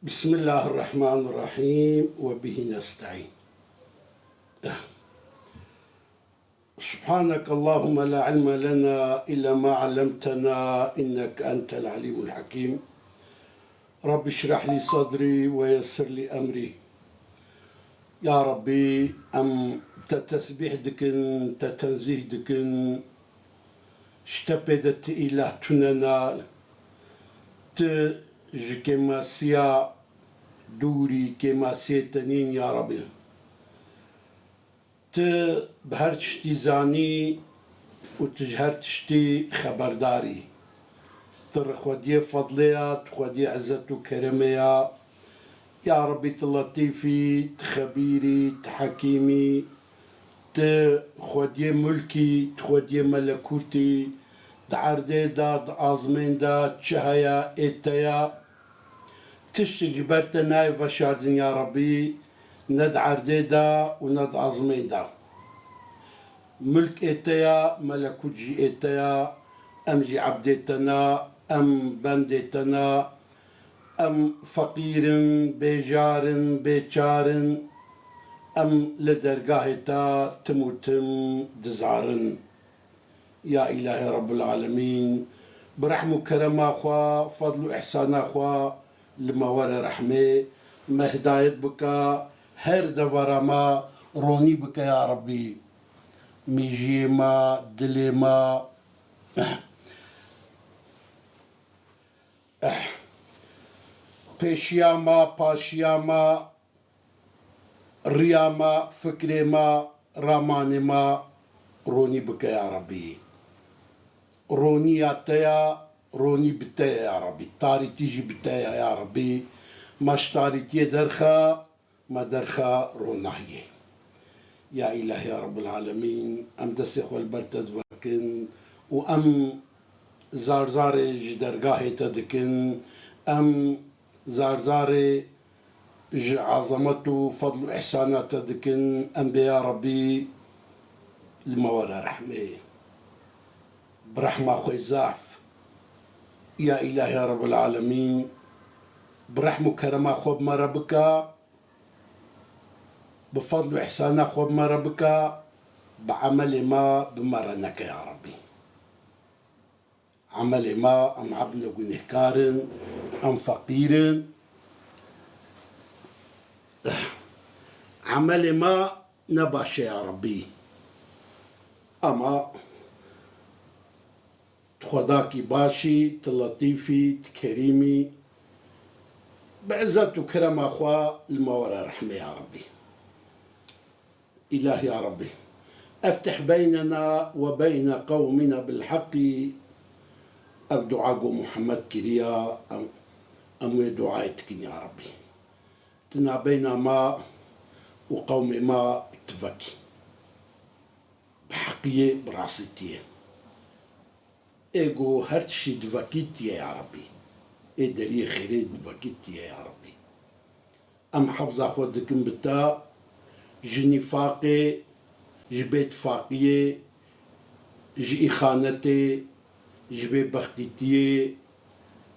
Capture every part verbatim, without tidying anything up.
بسم الله الرحمن الرحيم، وبه نستعين. سبحانك اللهم لا علم لنا إلا ما علمتنا إنك أنت العليم الحكيم. رب اشرح لي صدري ويسر لي أمري. Ya Rabbî, em te tesbîh dikin, te tenzîh dikin. Ji te pê de ti îlah tune na, ti ji kêmasiya dûrî, kêmasiyê te nîn ya Rabbî. Ti bi her tiştî zanî û tu ji her tiştî xeberdar î. Tu xwediyê fedlê ya, tu xwediyê izzet û keremê ya. Ya Rabbî, tu letîf î, tu xebîr î, tu hekîm î, tu xwediyê mulk î, tu xwediyê melekût î, di erdê de, di azmên de çi heye ê te ya. Tiştik ji ber te nayê veşartin ya Rabbî, ne di erdê de û ne di azmên de. Milk ê te ya, melekût jî ê te ya, em jî ebdê te ne, em bendê te ne, em feqîr in, bêjar in, bêçar in, em li dergahê te tim û tim dizarin. Ya Îlahê Rebbul Alemîn, bi rehm û kerema xwe, fedl û îhsana xwe li me were rehmê, me hidayet bike, her devera me ronî bike ya Rebbî. Mîjiyê me, dilê me, pêşiya me, paşiya me, riya me, fikrê me, ramanê me ronî bike ya Rebbî. Roniya te ya, ronî bi te ye ya Rebbî. Tarîtî jî bi te ye ya Rebbî. Me ji tarîtiyê derxe, me derxe ronahiyê. Ya Îlahî ya Rebbul Alemîn, em destê xwe li ber te divekin û em zarzarê ji dergahê te dikin, em zarzarê ji ezamet û fedl û îhsana te dikin, em bê ya Rebbî li me were rehmê. Bi rehma xwe zaf, ya Îlahî ya Rebbul Alemîn, bi rehm û kerema xwe bi me re bike, bi fedl û îhsana xwe bi me re bike, bi emelê me bi me re neke ya Rebbî. Emelê me, em ebd ne gunehkar in, em feqîr in. Emelê me ne baş e ya Rebbî. Ama tu xwedakî baş î, tu letîf î, tu kerîm î. Bi izzet û kerema xwe li me were rehmê ya Rebbî. Îlah ya Rebbî, eftih beynena we beyne qewmina bil heqî. Ev dua ku Muhammed kiriya, em, em wê duayê dikin ya Rebbî. Tu nabeyna me û qewmê me tu vekî. Bi heqiyê, bi rastîtiyê. Ê ku her tiştî divekî tu ye ya Rebbî. Ê deriyê xêrê divekî tu ye ya Rebbî. Em hefza xwe dikin bi te ji nîfaqê, ji bêtifaqiyê, ji îxanetê, ji bêbextîtiyê,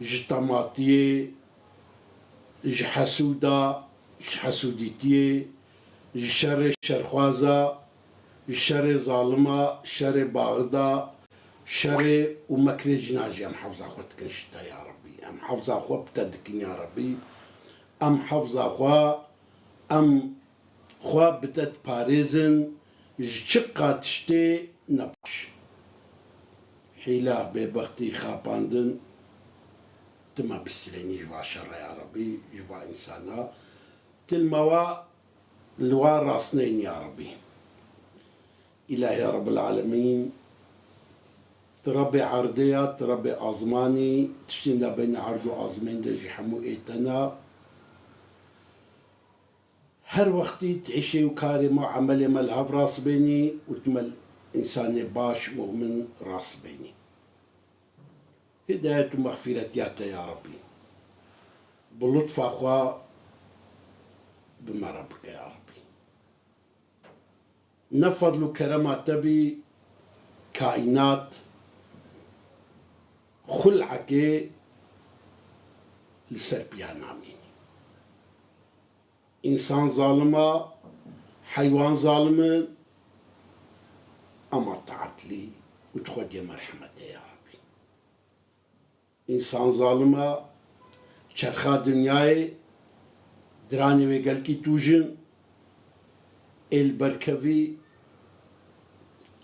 ji tematiyê, ji hesûda, ji hesûdîtiyê, ji şerê şerxwaza, ji şerê zalima, şerê baxida, şerê û mekrê jina jî em hefza xwe dikin ji te ya Rebbî. Em hefza xwe bi te dikin ya Rebbî. Em hefza xwe, em xwe bi te diparêzin ji çiqa tiştê nebaş. Hîla, bêbextî, xapandin, tu me bistirênî ji va şerre ya Rebbî, ji va însana. Tu li me wa, li wa rastneyîn ya Rebbî. Îlahê Rebbul Alemîn, tu Rebbê erdê ya, tu Rebbê azmanî, tiştên de beyne erd û azmên de jî hemû ê te ne. Her wextî tu îşê û karê me û emelê me li hev rast bênî û tu me li însanê baş, mumin rast bênî. Hidayet û mexfîretiya te ya Rebbî. Bi lutfa xwe bi me re bike ya Rebbî. Ne fedl û kerema te bî, kaînat xul'ekê li ser piya namînî. Însan zalim e, heywan zalim e, ama tu edlî û tu xwediyê merhemetê ya Rebbî. Însan zalim e, çerxa dinyayê, diranê wê gelkî tûj in, ê li ber kevî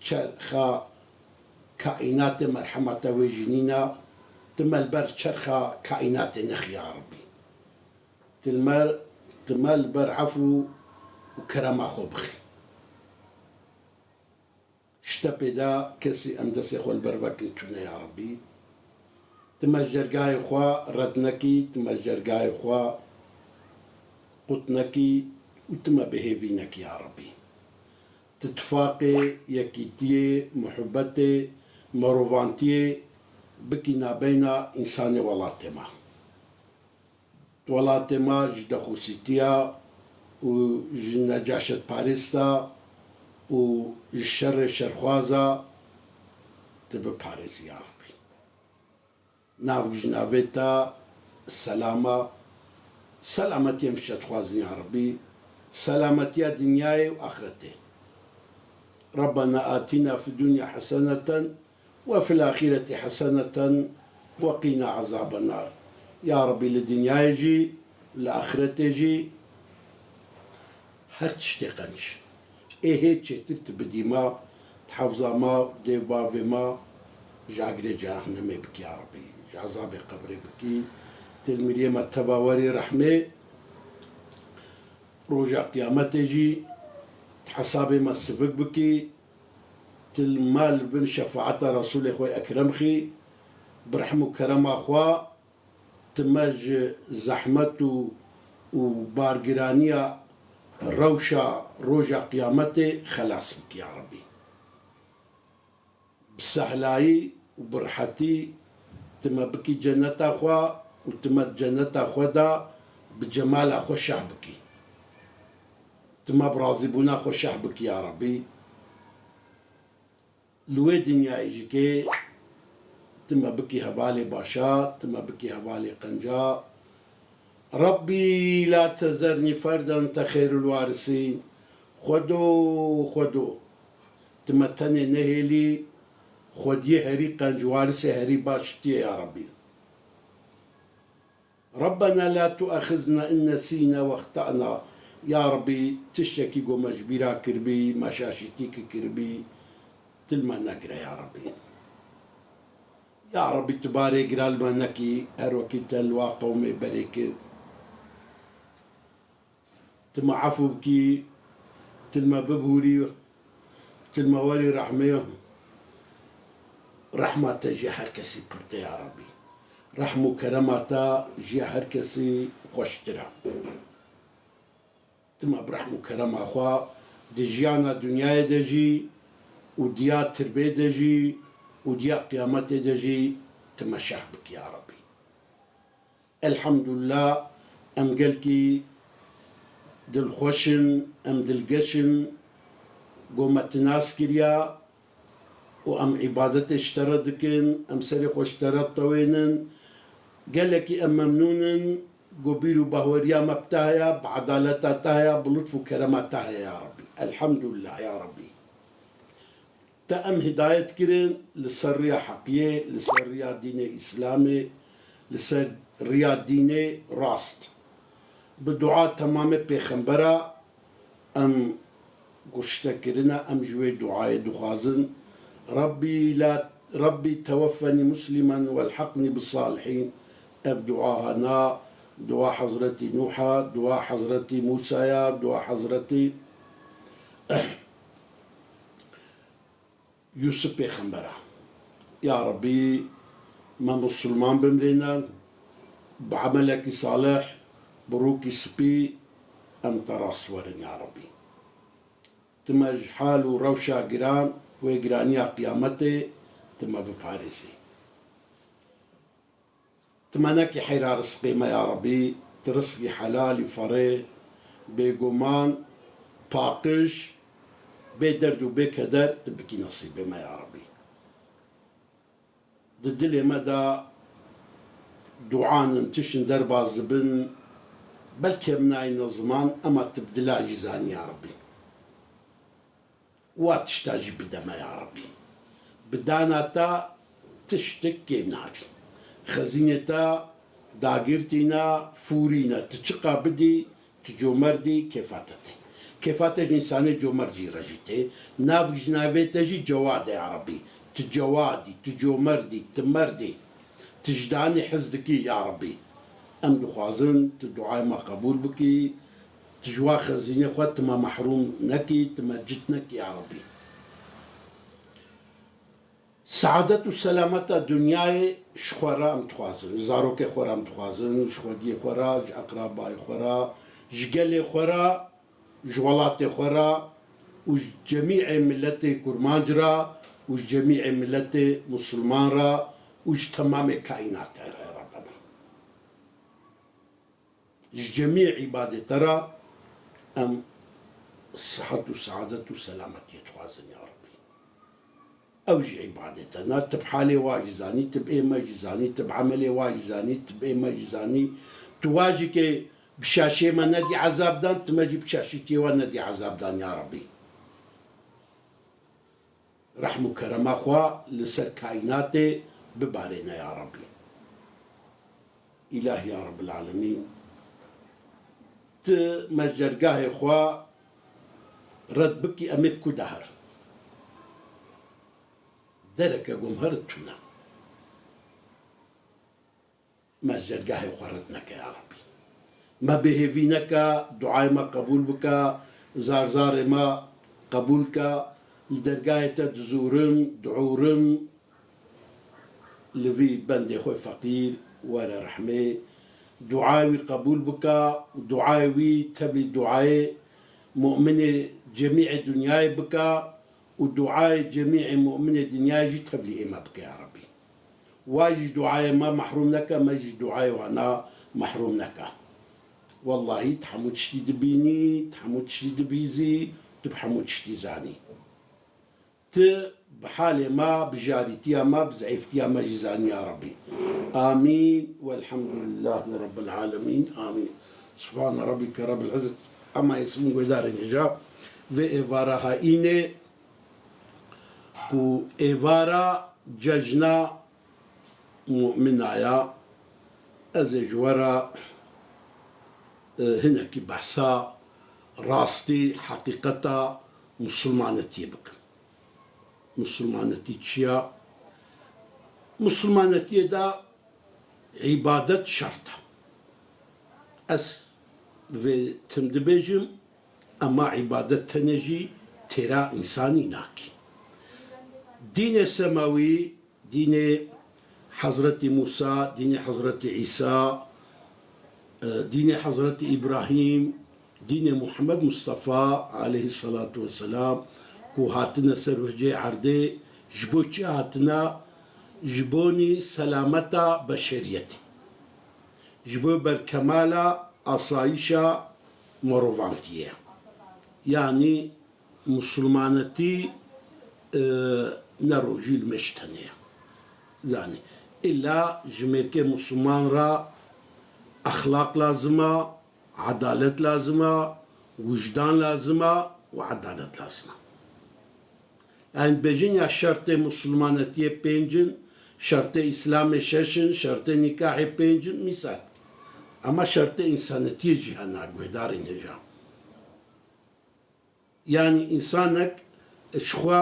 çerxa kaînatê merhemeta wê jî nîne, tu me li ber çerxa kaînatê nexî ya Rebbî. Tu li me, tu me li ber efû û kerema xwe bixî. Ji te pê de kesî em destê xwe li ber vekin tune ya Rebbî. Tu me ji dergahê xwe red nekî, tu me ji dergahê xwe qut nekî û tu me bi hêvî nekî ya Rebbî. Tu tifaqê, yekîtiyê, muhibetê, merovantiyê bikî nabeyna însanê welatê me. Welatê me ji dexûsîtiya û ji necaşetparêsta û ji şerê şerxwaza tu biparêzî ya Rebbî. Nav ji navê te selama, selametiyê em ji te dixwazin ya Rebbî, selametiya dinyayê û axretê. Rabbena atina fid dunya heseneten we fil axireti heseneten we qîna ezaben nar. Ya Rebbî, li dinyayê jî, li axiretê jî her tiştê qenc ê hê çêtir tu bidî ma, di hefza ma, dê bavê ma, ji agirê cehennemê bikî ya Rebbî, ji ezabê qebrê bikî, tu li miriyê me teva werî rehmê, roja qiyametê jî tu hesabê me sivik bikî, tu li me li bin şefaeta Resûlê xwe ekrem xî, bi rehm û kerema xwe tu me ji zehmet û, û bargiraniya rewşa roja qiyametê xelas bikî ya Rebbî. Bi sehlayî û bi rihetî tu me bikî ceneta xwe û tu me di ceneta xwe de bi cemala xwe şeh bikî. Tu me bi razîbûna xwe şeh bikî ya Rebbî. Li wê dinyayê jî kê tu me bikî hevalê başa, tu me bikî hevalê qenca. Rebbî la tezernî ferden te xeyrul warisîn. Xwedo, Xwedo, tu me tenê nehêlî, xwediyê herî qenc, warisê herî baş tu yê ya Rebbî. Rabbena la tuaxizna in nesîna we exta'na. Ya Rebbî, tiştekî ku me ji bîra kiribî, me şaşîtî ki kiribî, tu li me negire ya Rebbî. Ya Rebbî, tu barê giran li me nekî, her wekî te li wa qewmê berê kir. Tu me efû bikî, tu li me bibûrî, tu li me werî rehmê. Rehma te ji her kesî pirtir e ya Rebbî. Rehm û kerema te ji her kesî xweştir e. Tu me bi rehm û kerema xwe di jiyana dinyayê de jî û diya tirbê de jî û diya qiyametê de jî tu me şeh bikî ya Rebbî. Elhamdulillah, em gelkî dilxweş in, em dilgeş in, ku me tu nas kiriya û em îbadetê ji te re dikin, em serê xwe ji te re ditewênin. Gelekî em memnûn in, ku bîr û bahweriya me bi te heye, bi edaleta te heye, bi lutf û kerema te heye ya Rebbî. Elhamdulillah ya Rebbî. Te em hidayet kirin li ser riya heqiyê, li ser riya dînê Îslamê, li ser riya dînê rast. Bi dua temamê pêxembera em goşte kirine, em ji wê duayê dixwazin. Rabbî la, Rabbî teweffenî muslimen welheqnî bis salihîn. Ev dua hana, dua Hezretî Nûh e, dua Hezretî Mûsa ye, dua Hezretî Yûsif pêxember e. Ya Rebbî, me misilman bimrêne, bi emelekî salih, bi rûkî spî em te rast werin ya Rebbî. Tu me ji hal û rewşa giran, wê giraniya qiyametê tu me biparêzî. Tu me nekî heyra rizqê me ya Rebbî, tu rizqî helalî ferê, bêguman, paqij, bê derd û bê keder tu bikî nesîbê me ya Rebbî. Di dilê me de duan in, tiştin derbas dibin, Belkî em nayêne ziman, ema tu bi dila jî zanî ya Rebbî. Wa tişta jî bide me ya Rebbî. Bi dana te tiştik kêm nabî. Xezînê te dagirtî ne, fûrî ne. Tu çiqa bidî, tu comerdî, kêfa te tê. Kêfa te ji însanê comerd jî re jî tê. Nav ji navê te jî Cewad e ya Rebbî. Tu Cewad î, tu comerd î, tu merd î. Tu ji danî hez dikî ya Rebbî. Em dixwazin tu duayê me qebûl bikî. Tu ji wa xezînê xwe tu me mehrûm nekî, tu me cit nekî ya Rebbî. Seadet û selameta dinyayê ji xwe re em dixwazin, ji zarokê xwe re em dixwazin, ji xwediyê xwe re, ji eqrabayê xwe re, ji gelê xwe re, ji welatê xwe re û ji cemîê miletê kurmanc re û ji cemîê miletê musulman re û ji temamê kaînatê re Rabbena. Ji cemî îbadete re em sihet û seadet û selametiyê dixwazin ya Rebbî. Ew jî îbadet e. Na tu bi halê wa jî zanî, tu bi ê me jî zanî, tu bi emelê wa jî zanî, tu bi ê me jî zanî. Tu wa jî ke bi şaşiyê me nedî ezab dan, tu me jî bi şaşîtiyê wa nedî ezab dan ya Rebbî. Rehm û kerema xwe li ser kaînatê bibarêne ya Rebbî. Îlahî ya Rebbil Alemîn, tu me ji dergahê xwe red bikî, em ê bi ku de herin? Dereke gom herin tune. Me ji dergahê xwe red neke ya Rebbî. Me bêhêvî neke, duayê me qebûl bike, zarzarê me qebûl ke. Li dergahê te dizûrim, diûrim, li vî bendê xwe feqîr were rehmê, duayê wî qebûl bike û duayê wî tevlî duayê mu'minê cemîê dinyayê bike û duayê cemîê mu'minê dinyayê jî tevlî ê me bike ya Rebbî. Wa ji duayê me mehrûm neke, me ji duayê wana mehrûm neke. Wellahî tu hemû tiştî dibînî, tu hemû tiştî dibîzî, tu bi hemû tiştî zanî. Tu bi halê me, bi jarîtiya me, bi zeîftiya me jî zanî ya Rebbî. Amîn. Welhamdulillahî Rabbil Alemîn. Amîn. Subhane Rabbike Rabbil İzzet. Amma yesin guhdarên hêja vê êvara haînê ku êvara cejna mu'mina ya, ez ê ji we re, e, hinekî behsa rastî, heqîqeta musulmanetiyê bikim. Musulmanetî çi ya? Musulmanetiyê de îbadet şert e. Ez vê tim dibêjim, ema îbadet tenê jî têra însanî nakî. Dînê semawî, dînê Hezretî Mûsa, dînê Hezretî Îsa, e, dînê Hezretî Îbrahîm, dînê Muhammed Mustafa aleyhisselatu vesselam ku hatine ser wecihê erdê, ji bo çi hatine? Ji bonî selameta beşeriyetê. Ji bo berkemala asayîşa mirovantiyê. Yanî musulmanetî, e, ne rojî li me ji tenê ye. Zanî, îlla ji mêrkê musulman re exlaq lazim e, edalet lazim e, wijdan lazim e û edalet lazim e. Yanî bêjin ya şertê musulmanetiyê pênc in, şertê îslamê şeş in, şertê nîkahê pênc in, mîsal. Ema şertê însanetiyê jî hene, guhdarên hêja. Yanî însanek ji xwe,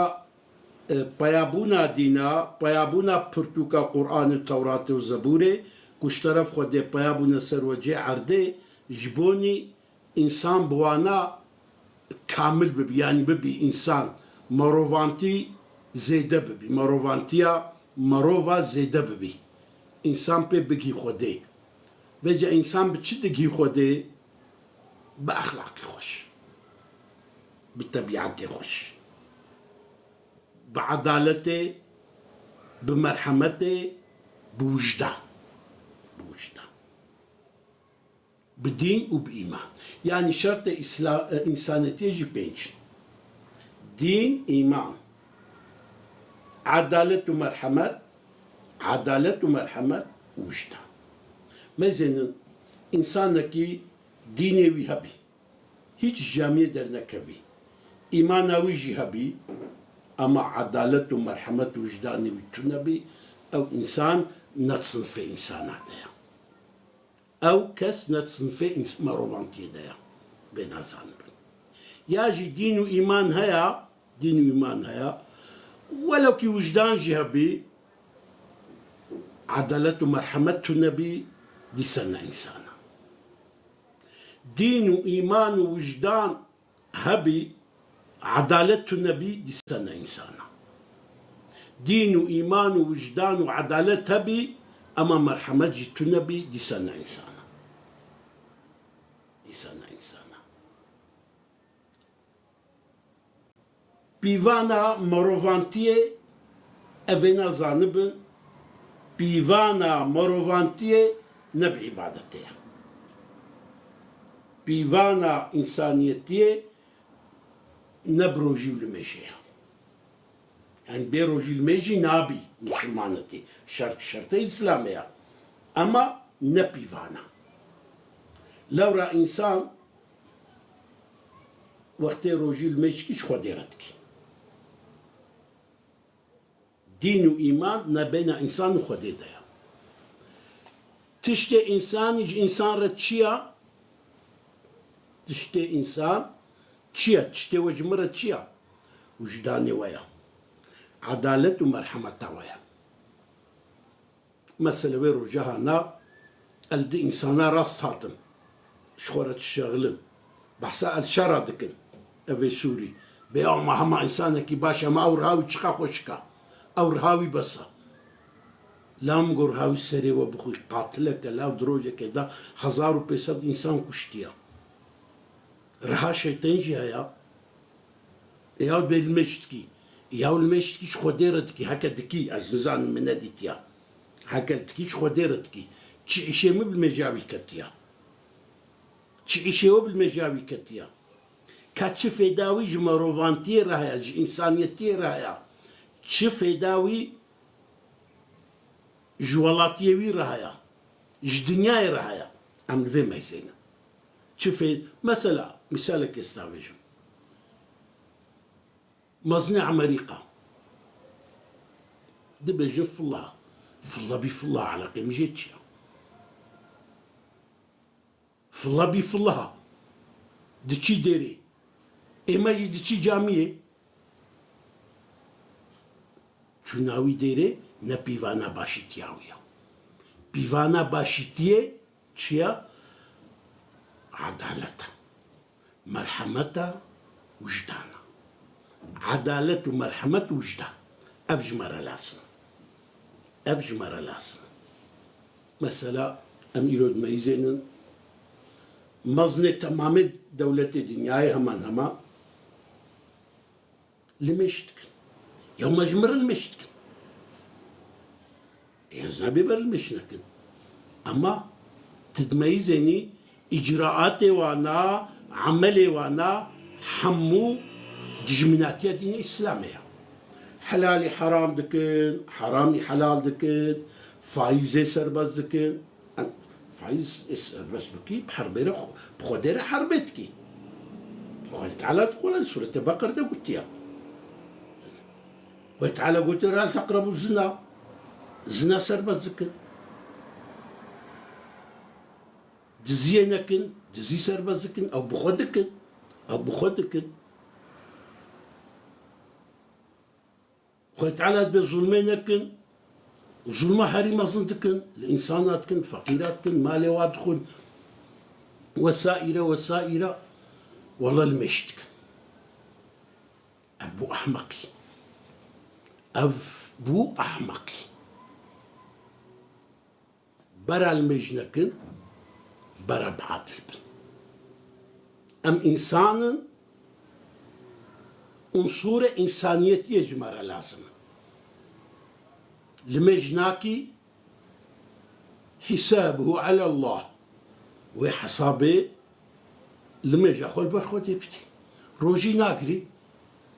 e, peyabûna dîna, peyabûna pirtûka Qur'anê, Tewratê û Zebûrê ku ji teref Xwedê peyabûne ser wecihê erdê, ji bonî însan bi wana kamil bibî, yanî bibî însan, merovantî zêde bibî, merovantiya merova zêde bibî. Însan pê bigî Xwedê. Vêca însan bi çi digî Xwedê? Bi exlaqê xweş, bi tebîetê xweş, bi edaletê, bi merhemetê, bi wijdan. Bi wijdan. Bi dîn û bi îman. Yanî şertê îsla-, e, însanetiyê jî pênc in. Dîn, îman, edalet û merhemet, edalet û merhemet û wijdan. Mezênin, însanekî Dînê wî hebî, hîç ji camiyê dernekevî, îmana wî jî hebî, ema edalet û merhemet û wijdanê wî tune bî, ew însan ne di sinfê însana de ye. Ew kes ne di sinfê îns-, merovantiyê de ye. Bê nezanibin. Ya jî dîn û îman heye, dîn û îman heye, welewkî wijdan jî hebî, edalet û merhemet tune bî, dîsa ne însan e. Dîn û îman û wijdan hebî, edalet tune bî, dîsa ne însan e. Dîn û îman û wijdan û edalet hebî, ema merhemet jî tune bî, dîsa ne însan e. Dîsa ne însan e. Pîvana merovantiyê, evêna zanibin, pîvana merovantiyê ne bi îbadetê ye. Pîvana însaniyetiyê ne bi rojî û limêjê ye. Yani bê rojî limêjî nabî misilmanetî. Şert, şertê Îslamê ye. Ema ne pîvana. Lewra însan wextê rojî limêj dikî ji Xwedê re dikî. Dîn û îman nebeyna însan û Xwedê de ye. Tiştê însanî ji însan re çi ye? Tiştê însan çi ye? Tiştê we ji min re çi ye? Wijdanê we ye. Edalet û merhemeta we ye. Mesela wê roja hana el di însana rast hatin. Ji xwe re dişexilin. Behsa el şera dikin. Evê Sûrî. Bê ama hema însanekî baş e, ama ew riha wî çiqa xweşik e. Ew riha wî bes e. La min got riha wî serê we bixwî. Qatileke law di rojekê de hezar û pênc sed însan kuştiye. Riha şeytên jî heye. Ê yaw bê limêj dikî. Yaw limêj dikî ji Xwedê re dikî. Heke dikî, ez nizanim, min nedîtiya. Heke dikî ji Xwedê re dikî. Çi îşê min bi limêja wî ketiya? Çi îşê we bi limêja wî ketiya? Ka çi fêda wî ji merovantiyê re heye, ji însaniyetiyê re heye? Çi fêda wî ji welatiyê wî re heye? Ji dinyayê re heye? Em li vê meyzênin. Çi fê-, mesela, misalek ez davêjim. Mezinê Emerîka. Dibêjin filla. Filla bî filla, eleqê min jê çi ye? Filla bî filla. Diçî dêrê. Ê me jî diçî camiyê. Çûna wî dêrê ne pîvana başîtiya wî ye. Pîvana başîtiyê çi ye? Edalet e. Merhemet e, wijdan e. Edalet û merhemet û wijdan. Ev ji me re lazim e. Ev ji me re lazim e. Mesela, em îro dimeyzênin, mezinê temamê dewletê dinyayê heman hema limêj dikin. Ya me ji min re limêj dikin. Ê, ez nabê ber limêj nekin. Ama tu dimeyzênî îcraatê wana, emelê wana hemû dijminatiya dînê Îslamê ye. Helalî heram dikin, heramî helal dikin, faîzê serbest dikin. Em, faîz, e, serbest bikî, bi herbê re xwe, bi Xwedê re herbê dikî. Xwedê Teala di Quran Sûretê Beqer de gotiye. Xwedê Teala gotiye, "La teqrebû zina." Zina serbest dikin. Diziyê nekin, dizî serbest dikin, ew bi xwe dikin. Ew bi xwe dikin. Xwedê Teala dibê zulmê nekin, zulma herî mezin dikin, li însana dikin, feqîra dikin, malê wa dixwin, wesaîre, wesaîre, wela limêj dikin. Ev bû ehmeqî. Ev bû ehmeqî. Bera limêj nekin, bera biadil bin. Em însan in, unsûrê însaniyetiyê ji me re lazim in. Limêj nakî, hîsabuhu alallah. Wê hesabê limêja xwe li ber Xwedê bidî. Rojî nagirî,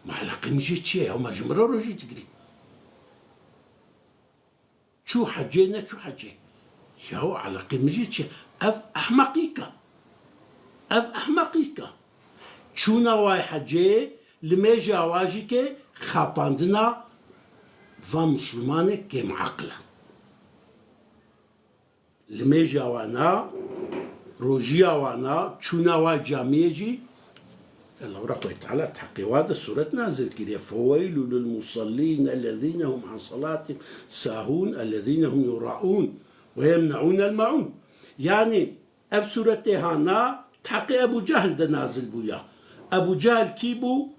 me eleqê min jê çi ye? Ya me ji min re rojî digirî. Çû hecê, neçû hecê. Yaw eleqê min jê çi? Ev ehmeqîk e. Ev ehmeqîk e. Çûna wa hecê, limêja wa jî ke xapandina va misilmanê kêmeqil e. Limêja wana, rojiya wana, çûna wa camiyê jî, Allah Xwedê Teala di heqê wa de sûret nazil kiriye. فَوَيْلٌ لِلْمُصَلِّينَ الَّذِينَ هُمْ عَنْ صَلَاتِهِمْ سَاهُونَ الَّذِينَ هُمْ يُرَاءُونَ وَيَمْنَعُونَ الْمَاعُونَ. Yanî ev sûretê hana di heqê Ebû Cehl de nazil bûya. Ebû Cehl kî bû?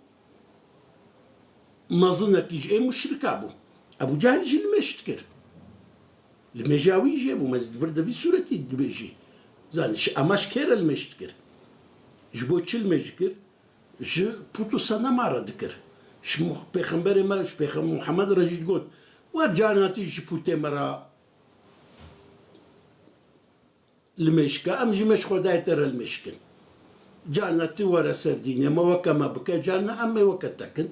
Mezinekî ji ê muşrika bû. Ebû Cehl jî limêj dikir. Limêja wî jê bû, me zî di vir de vî sûretî dibêjî. Zanî, ji, ema ji kê re limêj dikir? Ji bo çi limêj dikir? Ji pût û senema re dikir. Ji Mu-, Pêxemberê me, ji Pêxem-, Muhammed re jî digot, wer carna tî ji pûtê me re limêj ke, em jî me ji Xwedayê te re limêj kin. Carna tu were ser dînê me, weke me bike, carna em ê weke te kin.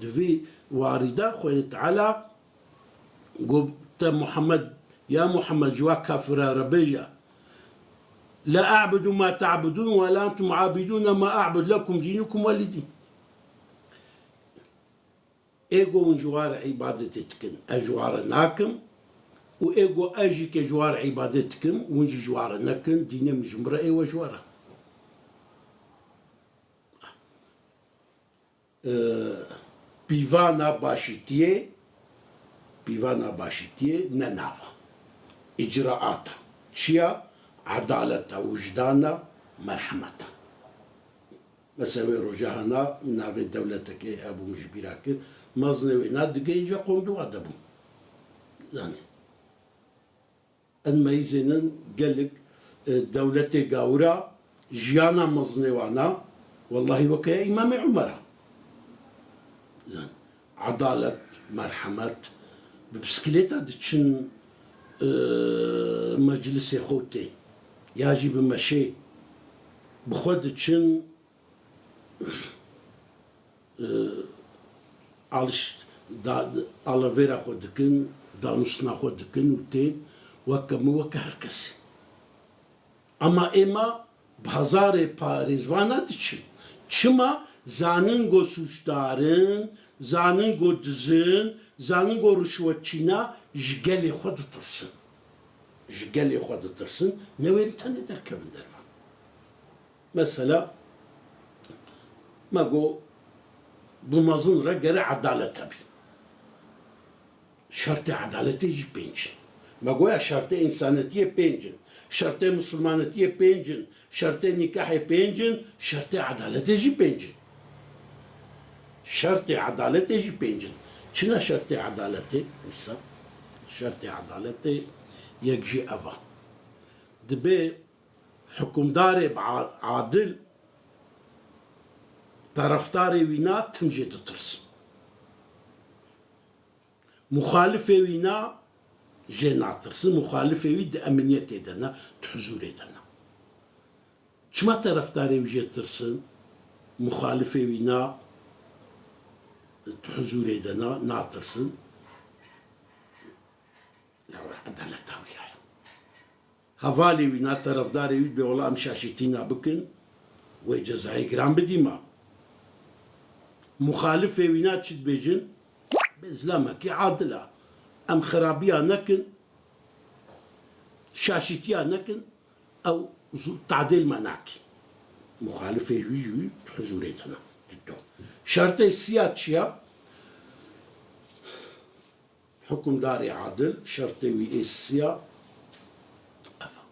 Di vî warî de Xwedê Teala gote Muhammed, ya Muhammed, ji wa kafira re bêje, "La a'budu ma ta'budun ve la entum abiduna ma a'bud, lekum dinukum welî dîn." Ê go hûn ji wa re îbadetê dikin, ez ji wa re nakim û ê go ez jî ke ji wa re îbadet dikim, hûn jî ji wa re nekin, dînê min ji min re ê we ji we re. Ee, pîvana başîtiyê, pîvana başîtiyê ne nav a. Îcraat a. Çi ya? Edalet a, wijdan a, merhemet a. Mesela wê roja hana navê dewletekê hebû, min ji bîra kir. Mezinê wêna digê îca qonduwa de bû. Zanî. Em meyzênin gelek, e, dewletê gawira jiyana mezinê wana, wellahî weke ya Îmamê Umera. Zanî. Edalet, merhemet, bi bisikilêta diçin, e, meclisê xwe tê. Ya jî bi meşê bi xwe diçin, e, aliş-, da-, alavêra xwe dikin, danûstina xwe dikin û tên weke min, weke her kesê. Ama êma bi hezarê parêzvana diçin. Çima? Zanin go sûcdar in, zanin go diz in, zanin go rişwetçî ne, ji gelê xwe ditirsin. Ji gelê xwe ditirsin, newêrin tenê derkevin derve. Mesela, me go bi mezin re gere edalet hebî. Şertê edaletê jî pênc in. Me goya şertê însanetiyê pênc in. Şertê misilmanetiyê pênc in. Şertê nîkahê pênc in. Şertê edaletê jî pênc in. Şertê edaletê jî pênc in. Çi ne şertê edaletê? Wisa şertê edaletê yek jî ev a. Dibe hukimdarê bi a-, adil, terefdarê wî na tim jê ditirsin. Muxalifê wî na jê natirsin, muxalifê wî di eminiyetê de ne, di huzûrê de ne. Çima terefdarê wî jê tirsin, muxalifê wî na di huzûrê de ne, natirsin? Lewra edaleta wî heye. Hevalê wî na, terefdarê wî bê wela em şaşîtîna bikin, wê cezayê giran bidî ma. Muxalifê wî na çi dibêjin? Bê zilamekî adil a. Em xirabiya nekin, şaşîtiya nekin, ew zu-, tadêl me nakî. Muxalifê wî jî wî huzûrê de ne. Dito. Şertê siya çi ya? Hukimdarê adil, şertê wî ê siya ev a.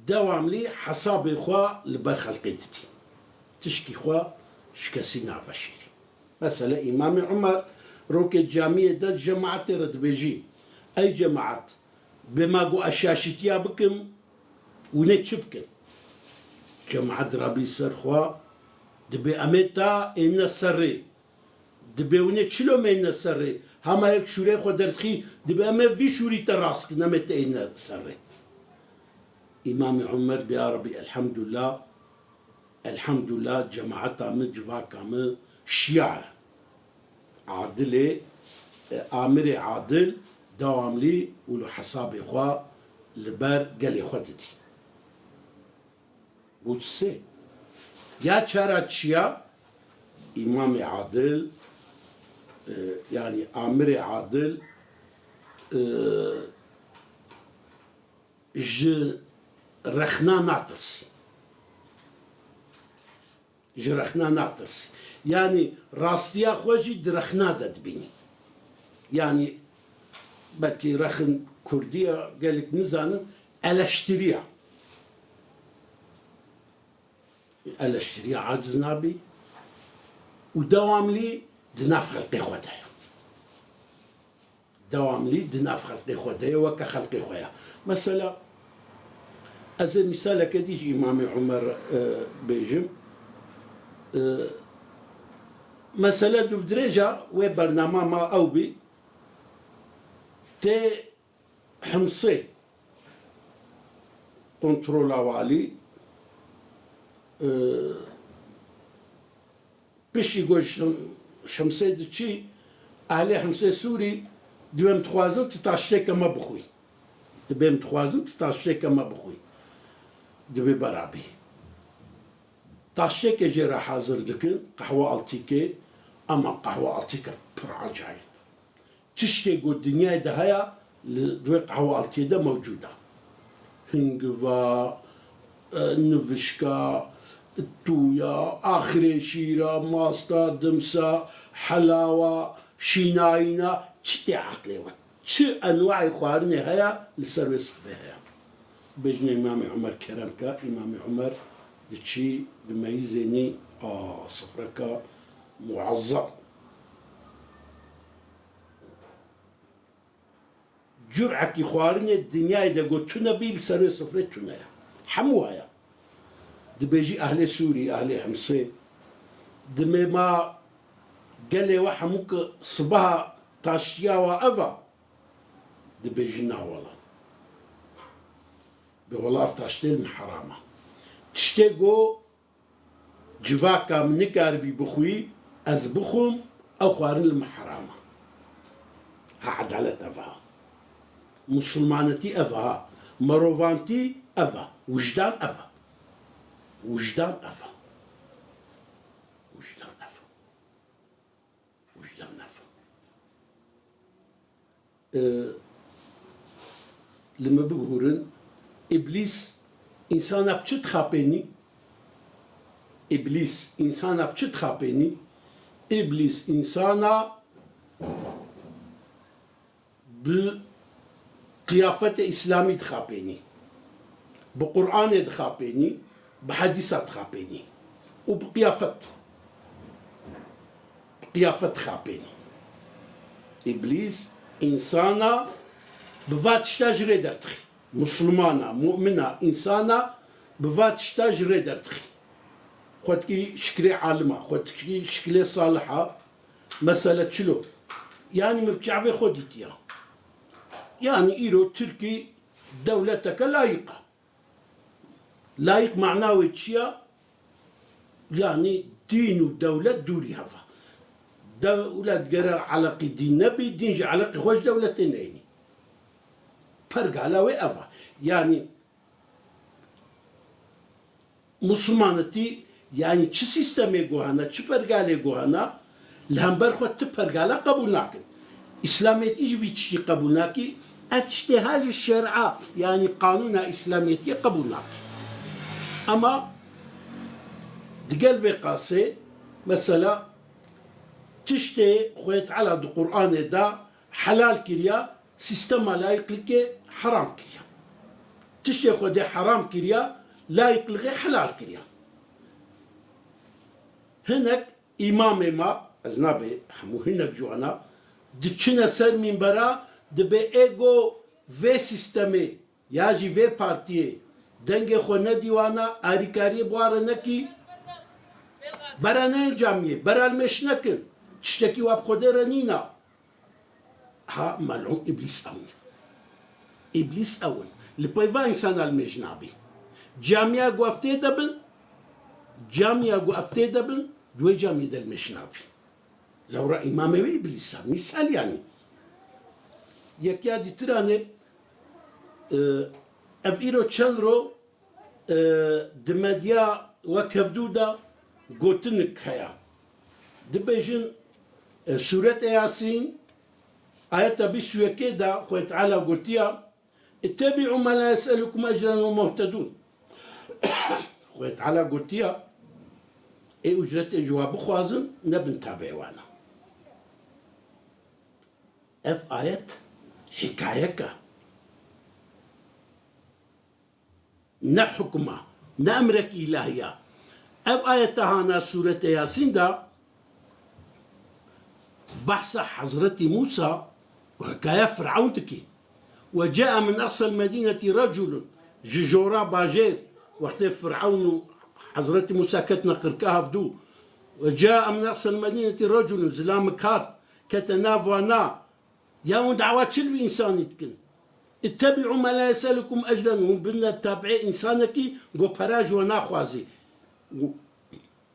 Dewamlî hesabê xwe li ber xelkê didî. Tişkî xwe ji kesî naveşêrî. Mesela Îmamê Umer rokê camiyê de cemaetê re dibêjî, ey cemaet, bê ma got ez şaşîtiya bikim, hûn ê çi bikin? Cemaet rabî ser xwe, dibê em ê ta êne serê. Dibê hûn ê çilo me êne serê. Hema yek şûrê xwe derdixî, dibê em ê vî şûrî te rast kin, em ê te êne serê. Îmamê Umer bê ya Rebî, elhemdulillah, elhemdulillah, cemaeta min, civaka min şiyar e. Adilê, e, amirê adil, Dewamlî û li hesabê xwe li ber gelê xwe didî. Bû sê. Ya çara çiya, îmamê adil, e, yanî amirê adil, e, ji rexna natirsî. Ji rexna natirsî. Yanî rastiya xwe jî di rexna de dibînî. Yanî belkî rexin kurdî ya, gelek nizanin, eleştiriya. Eleştiriya aciz nabî û dewamlî di nav xelqê xwe de ye. Dewamlî di nav xelqê xwe de ye, weke xelqê xwe ye. Mesela, ez ê mîsaleke dî ji Îmamê Umer, e, bêjim. E, mesele dûvdirêja wê bernama ma ew bî, tê Himsê kontrola walî, e, Piştî ku ji Himsê diçî, ehlê Himsê Sûrî dibên dixwazin ti taştêke me bixwî. Dibên dixwazin ti taştêke me bixwî. Dibê berabî. Taştêke jê re hazir dikin, qehwe altîkê, ama qehwe altîke pir ecayîb. Tiştê ku dinyayê de heye, li, di wê qehwaltiyê de mewcûd e. Hingiva, e, nivişka, tûya, axirê şîra, masta, dimsa, helawa, şînayîna, çi tê eqlê we? Çi enwayê xwarinê heye, li ser wê sifrê heye. Bêjine Îmamê Umer kerem ke, Îmamê Umer diçî, dimeyîzênî, a, sifreka muezzem. Cur'ekî xwarinê dinyayê de got tune bî, li ser wê sifrê tune ye. Hemû heye. Dibêjî ehlê Sûrî, ehlê Himsê. Dimê ma gelê we hemû ki sibaha taştiya wa ev a. Dibêjî na wela. Bê wela ev taştê li min heram e. Tiştê go Civaka min nikaribî bixwî, ez bixwim, ew xwarin li min heram e. Ha edalet ev e. Musulmanetî ev e. Merovantî ev e. Wijdan ev e. Wijdan ev e. Wijdan ev e. Wijdan ev e. E, li min bibihûrin, Îblîs însana bi çi dixapênî? Îblîs însana bi çi dixapênî? Îblîs însana bi qiyafetê îslamî dixapênî. Bi Qur'anê dixapênî, bi hedîsa dixapênî. Û bi qiyafet. Bi qiyafet dixapênî. Îblîs însana bi va tişta ji rê derdixî. Musulmana, mu'mina, însana bi va tişta ji rê derdixî. Xwe dikî şikilê alima, xwe dikî şikilê saliha, mesele çilo. Yanî min bi çavê xwe dîtiya. Yanî îro Tirkî dewleteke layîq e. Layîq mana wê çi ya? Yanî dîn û dewlet dûrî hev e. Dewlet gerer eleqî dîn nebî, dîn jî eleqî xwe ji dewletê neyînî. Pergala wê ev e. Yanî Musulmanetî, yanî çi sîstemê guhana, çi pergalê guhana, li hember xwe ti pergala qebûl nakin. Îslamêtî jî vî tiştî qebûl nakî. Ev tiştê ha ji şer'a, yanî qanûna Îslamêtiyê qebûl nakî. Ema digel vê qasê, mesela, tiştê Xwedê Teala di Qur'anê de helal kiriya, sîstema layîqlikê heram kiriya. Tiştê Xwedê heram kiriya, layîqlikê helal kiriya. Hinek îmamê ma, ez nabê hemû, hinek ji wana, diçine ser mînbera, dibê ê go vê sîstemê ya jî vê partiyê dengê xwe nedî wana, arîkariyê bi wan re nekî, bera neyên camiyê, bera li mêj nekin. Tiştekî wa bi Xwedê re nîna. Ha, mel'ûn Îblîs ew in. Îblîs ew in. Li pey va însana li mêj nabî. Camiya ku ev tê de bin, camiya ku ev tê de bin, di wê camiyê de li mêj nabî. Lewra îmamê wê Îblîs e. Mîsal yanî. Yekiya dîtiranê, e, ev îro çend ro, e, di medya wek hevdû de gotinik heye. Dibêjin, e, Sûretê Yasîn, ayeta bîst û yekê de Xwedê Teala gotiya, "Ittebî'û me la yes'elukum ecren ve muhtedûn." Xwedê Teala gotiya, ê ucretê ji wa bixwazin, nebin tabi'ê wan e. Ev ayet hikayek e. Ne hukm e, ne emrek îlahî ye. Ev ayeta hana Sûretê Yasîn de behsa Hezretî Mûsa û hikaya Firewn dikî. "Ve caa min eqsel medînetî reculun." Ji jora bajêr, wextê Firewn û Hezretî Mûsa ketine qirka hevdû. "Ve caa min eqsel medînetî reculun." Zilamik hat, kete nav wana. Ya hûn dawa çi li vî însanî dikin? "Ittebî'û me la yes'elukum ecren." Hûn bine tabi'ê însanekî ku pere ji we naxwazî.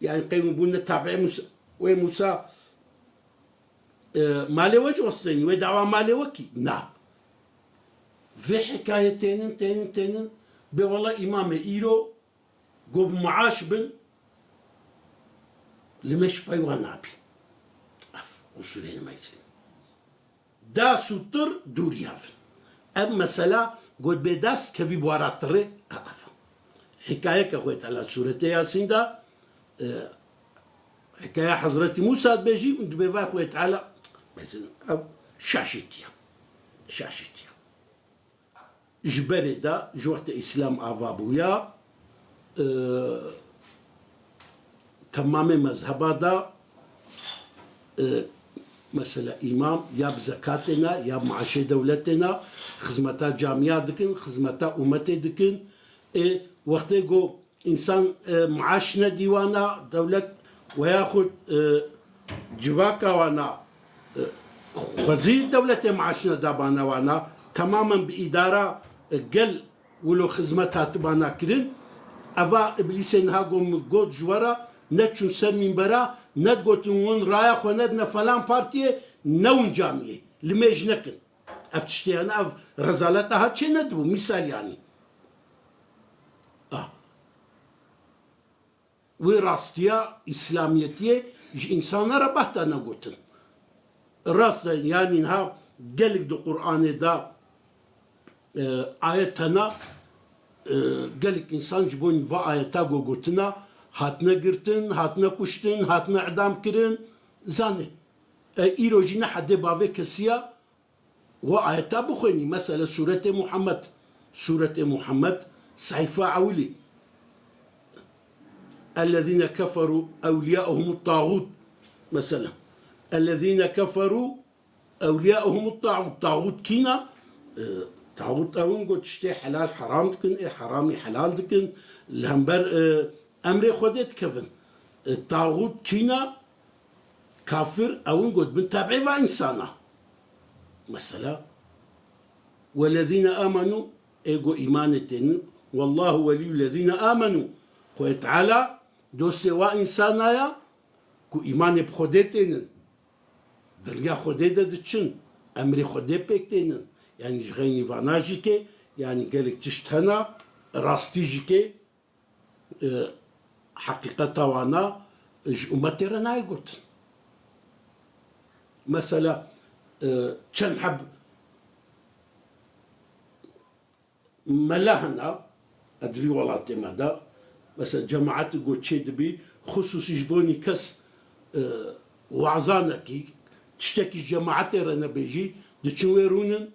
Yani qey hûn bûne tabi'ê Mûsa, wê Mûsa, e, malê we ji we stênî, wê dawa malê we kî? Na. Vê hikaye tênin, tênin, tênin. Bê wela îmamê îro, ku bi maaş bin, limêj pey wan nabî. Ev qusûrê nimeyzin. Da sûtir dûrî hevin. Ev mesela got bê dest kevî bi wara tirê, ev, ev. Hikayeke Xwedê Teala Sûretê Yasîn de, e, hikaya Hezretî Mûsa dibêjî û dibê vay Xwedê Teala, mesela, ev şaşîtiye. Şaşîtiye. Ji berê de, ji wextê Îslam ava bûya, e, temamê mezheba de, e, mesela îmam ya bi zekatê ne, ya bi maaşê dewletê ne, xizmeta camiya dikin, xizmeta umetê dikin. Ê, wextê ku Însan, e, maaş nedî wana dewlet veyaxud, e, civaka wana, e, xwezî dewletê maaş nedabana wana, temamen bi îdara, e, gel wilo xizmet hatibana kirin. Eva Îblîsê niha got, min got ji we re, neçûn ser mînbera, nedigotin hûn raya xwe nedine falan partiyê, newin camiyê, limêj nekin. Ev tiştê, yani ev rezaleta ha çê nedibû, mîsal yani. Ah. Wê rastiya Îslamiyetiyê ji însana re behta negotin. Rast e, yani niha gelek di Qur'anê de, e, ayet hene, e, gelek însan ji bo va ayeta go gotina hatine girtin, hatine kuştin, hatine idam kirin. Zanê, e, îro jî ne hedê bavê kesiya, Wa ayeta bixwênî, mesela Sûretê Muhammed. Sûretê Muhammed, seyfa ewilî. "Ellezîne keferû ewliyâuhumut tağût." Mesela, "Ellezîne keferû ewliyâuhumut tağût." Tağût kîna? E, tağût ewin got tiştê helal heram dikin, ê heramî helal dikin. Li hember, e, emrê Xwedê dikevin. E, tağût kîna? Kafir ewin got bin teb'ê va însana. Mesela, "Wellezîne âmenû", ê go îmanê tênin, "Wallahu weliyyu lezîne âmenû." Xwedê Teala dostê wa însana ya ku îmanê bi Xwedê tênin. Di riya Xwedê de diçin, emrê Xwedê pêk tênin. Yani ji xeynî vana jî ke, yani gelek tişt hena, rastî jî ke, e, heqîqeta wana ji umetê re nayê gotin. Mesela, e, çend heb mela hena, e, di vî welatê me de, mesela cemaetê go çê dibî, xusûsî ji bo nî kes, e, wazanekî, tiştekî ji cemaetê re nebêjî, diçin wê rûnin,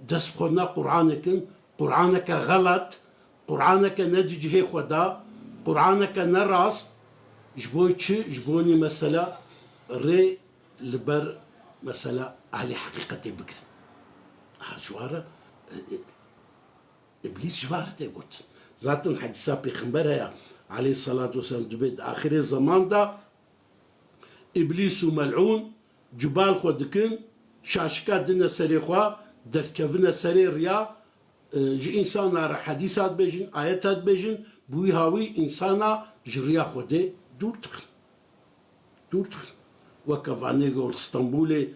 dest bi xwe ne Qur'anekin, Qur'aneke xelet, Qur'aneke ne di cihê xwe de, Qur'aneke ne rast, ji bo çi? Ji bo nî mesela rê li ber mesela ehlê heqîqetê bigirin. Ha, ji wa re, e, e, Îblîs ji wa re tê gotin. Zaten hedîsa Pêxember heye, aleyhisselatu vesselam, dibê di axirê zeman de Îblîs û mel'ûn cibal xwe dikin, şaşika dine serê xwe, derdikevine serê riya, e, ji însana re hedîsa dibêjin, ayeta dibêjin, bi wî hawî însana ji riya Xwedê dûr dixin. Dûr dixin. Weke vanê gor Stenbolê,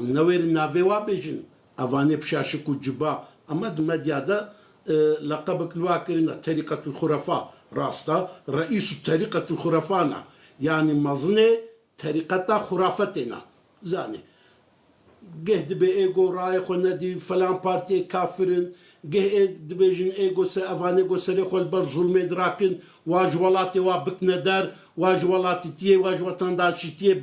em newêrin navê wa bêjin, Evanê pişaşik û ciba, ama di medya de, e, leqebek li wa kirine, terîqetul xurefa, rast e, reîsu terîqetul xurefan e. Yanî mezinê terîqeta xurafetê ne. Zanê. Geh dibê ê go rayê xwe nedî, felan partiyê kafir in, geh ê dibêjin ê go se-, evanê go serê xwe li ber zulmê dirakin, wa ji welatê wa bikine der, wa ji welatîtiyê, wa ji wetandaşîtiyê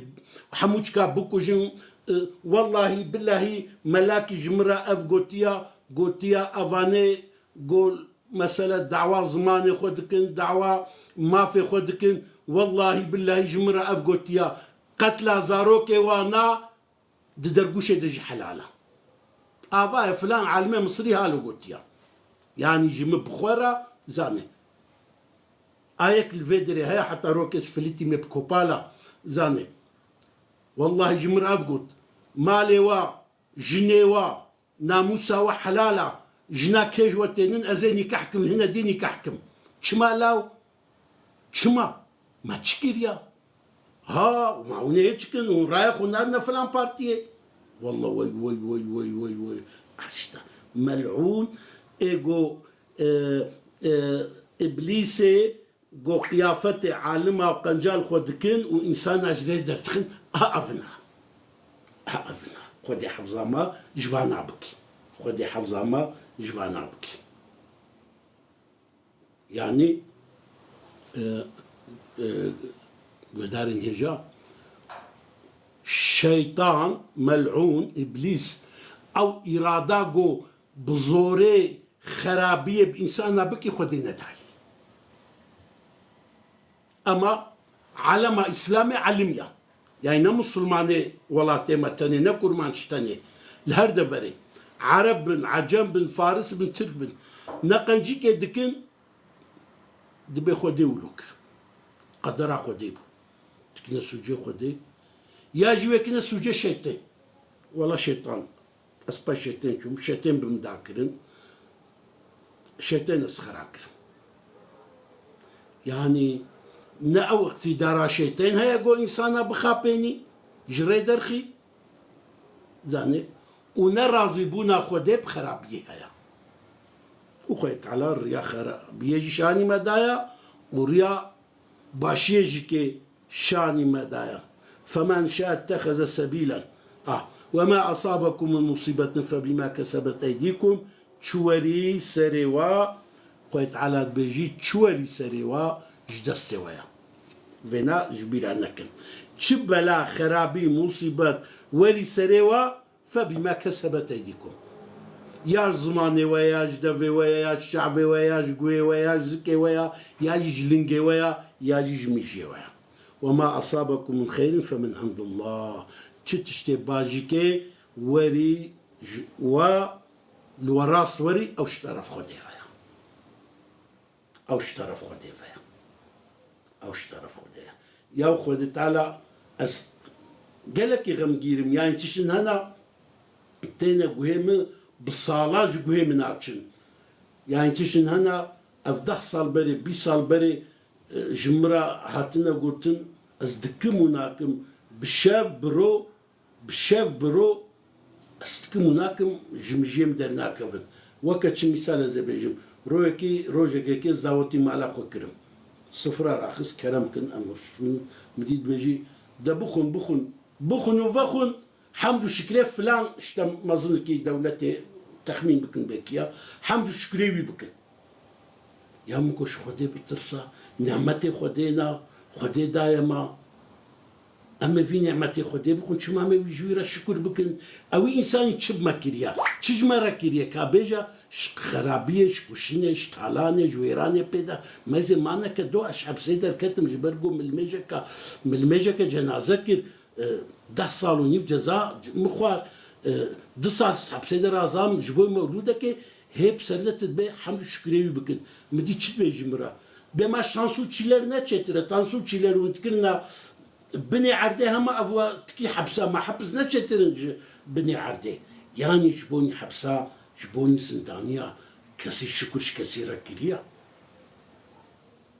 hemû çika bikujin. E, wellahî, billahî, melakî ji min re ev gotiya, gotiya evanê go mesele dawa zimanê xwe dikin, dawa mafê xwe dikin. Wellahî, billahî ji min re ev gotiya, qetla zarokê wana di dergûşê de jî helal e. Ava ye filan alimê Misrî halo gotiya. Yanî ji min bi xwe re zane. Ayek li vê derê heye, heta rokê filîtî me bi kopala zane. Wellahî ji min re ev got. Malê wa, jinê wa, namûsa we helal a. Jina kê ji we tênin, ez ê nîkeh kim, hine dî nîkeh kim. Çima law? Çima? Me çi kiriya? Ha, ma hûn ê çi kin? Hûn raya xwe nadine filan partiyê. Wallah, wey, wey, wey, wey, wey, wey. Hişta. Mel'ûn, ê go, e, e, Îblîsê, go qiyafetê alima û qenca li xwe dikin û însana ji rê derdixin. A evina. A evina. Xwedê hefza me ji vana bikî. Xwedê hefza me ji vana bikî. Yanî, e, e, guhdarên hêja, şeytan, mel'ûn, îblîs, ew îrada go bi zorê xerabiyê bi însana bikî, Xwedê nedayî. Ema alema Îslamê elim ya. Yani ne Musulmanê welatê me tenê, ne Kurmanc tenê. Li her deverê. Ereb bin, Ecem bin, Faris bin, Tirk bin. Ne qencîkê dikin, dibê Xwedê wilo kir. Qedera Xwedê bû. Dikine sûcê Xwedê. Ya jî wekine sûcê şeytê. Wela şeytan. Ez pey şêtên çûm, şêtên bi min da kirin. Şêtên ez xera kirim. Yanî ne ew îqtîdara şêtên heye ku însana bixapênî, ji rê derxî, zanê, û ne razîbûna Xwedê bi xerabiyê heye. Û Xwedê Teala riya xerabiyê jî şanî me daye û riya başiyê jî kê şanî me daye. Femen şa ittexeze sebîlen. Ah, ve ma asabekum min musîbetin fe bîma kesebet eydîkum. Çi werî serê wa, Xwedê Teala dibêjî, çi werî serê wa ji destê we ya. Vêna ji bîra nekin. Çi bela, xerabî, musîbet werî serê wa, Febîma kesebet eydîkum. Ya ji zimanê we ya, ji devê we ya, ya ji çavê we ya, ji guhê we ya, ji zikê we ya, ya jî ji lingê we ya, ya jî ji mîjiyê we ya. Ve ma asabekum min xeyrin fe min indillah. Çi tiştê bajikê werî ji we, li we rast werî, ew ji teref Xwedê ve ya. Ew ji teref Xwedê ve ye. Ew ji teref Xwedê ye. Ya Xwedê Teala, ez gelekî xemgîr im. Yani tiştin hena têne guhê min, bi sala ji guhê min naçin. Yani tiştin hena ev deh sal berê, bîst sal berê, e, ji min re hatine gotin, ez dikim û nakim, bi şev, bi ro, Bi şev, bi ro, ez dikim û nakim, ji mijiyê min dernakevin. Weke çi mîsal ez ê bêjim. Royekî, rojekekê ez dawetî mala xwe kirim. Sifra raxist, kerem kin, em rûştin, min dî dibêjî, de bixwin, bixwin, bixwin û vexwin, hemd û şikrê filan, işte mezinikî dewletê, texmîn bikin belkî ya, hemd û şikrê wî bikin. Ya min got, ji Xwedê bitirse, nîmetê Xwedê na, Xwedê daye ma. Em ê vî nîmetê Xwedê bixwin, çima em ê wî ji wî re şikur bikin? Ewî însanî çi bi me kiriye? Çi ji me re kiriye? Ka bêje, ji xerabiyê, ji kuştinê, ji talanê, ji wêranê pê de. Me zê maneke do, ez hepsê derketim, ji ber ku milmêjeka, milmêjeke cenaze kir. E, deh sal û nîv ceza min xwar, e, du sal hepsê de razam ji bo mewlûdekê hê bi serê de dibe hemd û şukrê wî bikin. Min dî çi dibêjî min re? Bê ma ji Tansu Çîler ne çêtir e. Tansu Çîler hûn dikirina binê erdê hema ev we tikî hepsa ma hepis ne çêtir in ji binê erdê. Yanî ji bo hepsa, ji bo zindaniya kesî şukur ji kesî re kiriya.